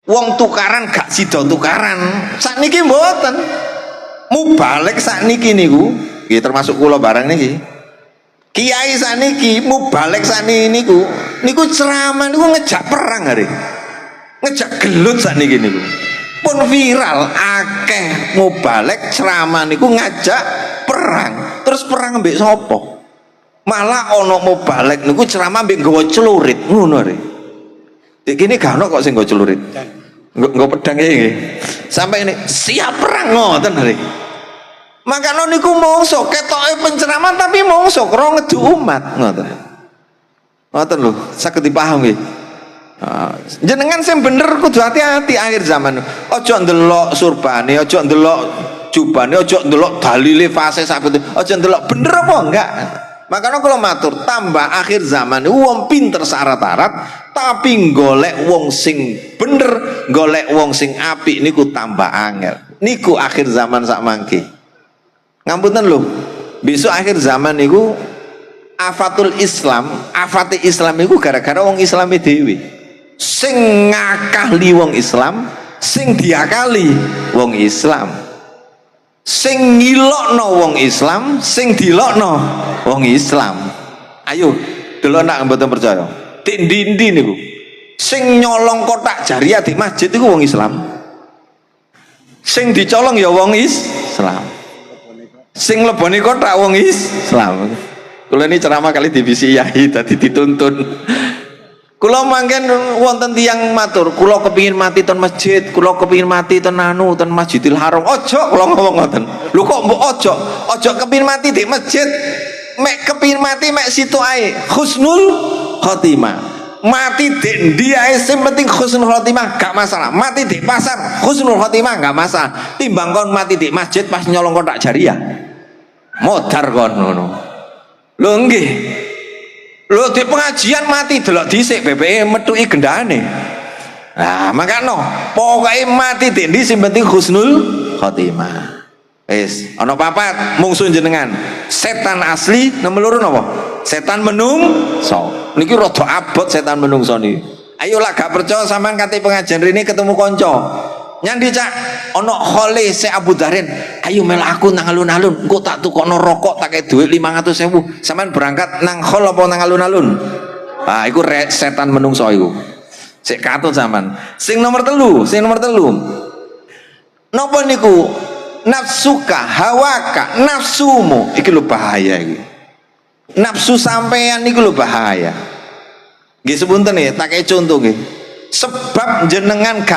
Wong tukaran gak sida tukaran. Sakniki mboten. Mubalig sakniki niku, nggih termasuk kula barang niki. Kiai sakniki, mubalig sakniki niku, niku ceramah niku ngejak perang hari. Ngejak gelut sakniki niku. Pun viral akeh mubalig ceramah niku ngajak perang. Terus perang mbek sapa? Malah ana mubalig niku ceramah mbek nggawa celurit ngono are. Dek kene gak ono kok sing nggawa celurit. Nggo pedang iki. Sampai ini siap perang ngoten are. Makanya niku mongso ketoke penceramah tapi mongso karo ngedu umat ngoten. Ngoten lho, saged dipaham nggih. Ah, jenengan sing bener kudu hati-hati akhir zaman. Ojo ndelok surbane, ojo ndelok jubane, ojo ndelok dalile fase sak. Ojo ndelok bener apa enggak. Makanya kalau matur tambah akhir zaman wong pinter syarat-arat tapi golek wong sing bener, golek wong sing apik niku tambah angel. Niku akhir zaman sak mangke. Ngapunten lho. Besok akhir zaman niku afatul Islam, afati Islam niku gara-gara wong Islame dhewe. Sing ngakali wong Islam, sing diakali wong Islam. Sing ngilokno wong Islam, sing dilokno wong Islam. Ayo, delok nak mboten percaya. Tik ndi-ndi niku. Sing nyolong kotak jariah di masjid iku wong Islam. Sing dicolong ya wong Islam. Sing leboni kotak wong Islam. Kula ini ceramah kali divisi yai dadi dituntun. Kula mangken wonten tiyang matur, kula kepingin mati ten masjid, kula kepingin mati ten anu, ten Masjidil Haram. Ojo kula ngomong ngoten. Lho kok mbok ojo? Ojo kepingin mati di masjid. Mek kepingin mati mek situ ae. Husnul khotimah. Mati di ndi ae sing penting husnul khotimah gak masalah. Mati di pasar husnul khotimah gak masalah. Timbang kon mati di masjid pas nyolong kotak jariah. Modar kon ngono. Lho nggih. Lho di pengajian mati delok dhisik bebeke metuki gendane. Nah, makanya pokoknya mati di ndi sing penting husnul khotimah. Wis, ana papat mungsuh jenengan. Setan asli nomor loro napa? Setan menungso. Niki rada abot setan menungso niki. Ayo lah gak percaya sampean kate pengajian rene ketemu kanca. Nyandi cak, ono khole se Abu Darin. Ayo melu aku nang alun-alun. Engko tak tukokno rokok tak kei dhuwit 500.000. Sampean berangkat nang khol apa nang alun-alun? Ah, iku setan menungso iku. Sik katut sampean. Sing nomor telu, sing nomor telu. Napa niku? Nafsuka, hawaka, nafsumu. Iki lho bahaya iki. Nafsu sampean niku lho bahaya. Nggih sepunten ya, tak kei contoh nggih. Sebab jenengan gak